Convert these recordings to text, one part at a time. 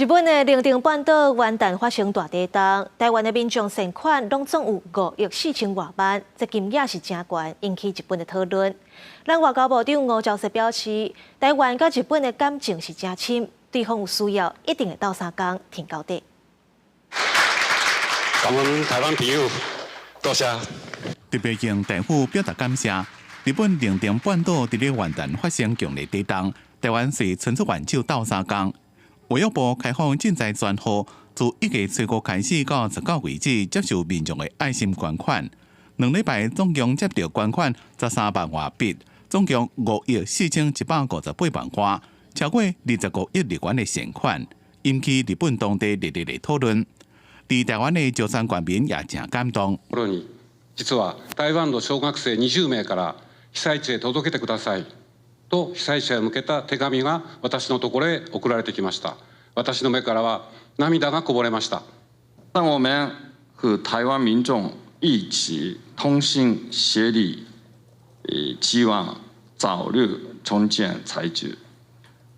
日本的能登半島元旦發生大地動，台灣的民眾善款攏總有5億4千外萬，這金額是誠懸，引起日本的討論。咱外交部長吳釗燮表示，台灣佮日本的感情是誠深，對方有需要一定會鬥相共挺到底。感恩台灣朋友，多謝。特別向大夫表達感謝。日本能登半島佇咧元旦發生強烈地動，台灣遂伸出援手鬥相共。衛福部開放賑災專戶，自1月初五開始到19為止，接受民眾的愛心捐款。2禮拜總共接著捐款13萬外筆，總共5億4158萬外，超過25億日元的善款，引起日本當地熱烈的討論。佇台灣的石川縣民也誠感動。実は台灣の小學生20名から被災地へ届けてくださいと被災者へ向けた手紙が私のところへ送られてきました。私の目からは涙がこぼれました。讓我們和台灣民眾一起同心協力，期望早日重建災區。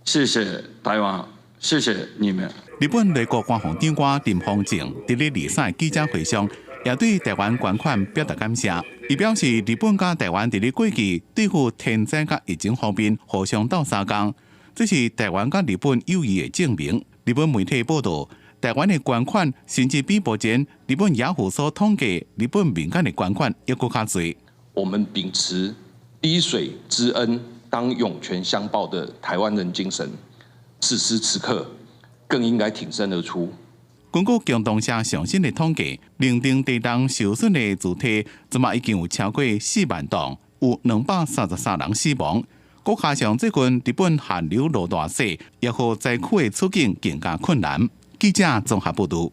謝謝台灣，謝謝你們。日本內閣官房長官林芳正佇咧23記者會上，也對台灣捐款表達感謝。伊表示，日本佮台灣佇咧過去對付天災佮疫情方面互相鬥相共，這是台灣佮日本友誼的證明。日本媒體報道，台灣的捐款甚至比目前日本雅虎所統計日本民間的捐款猶閣較濟。我們秉持滴水之恩當湧泉相報的台灣人精神，此時此刻更應該挺身而出。根據共同社上新的統計，能登地動受損的主體，這馬已經有超過4萬棟，有233人死亡。閣加上最近日本寒流落大雪，也予災區的處境更加困難。記者綜合報導。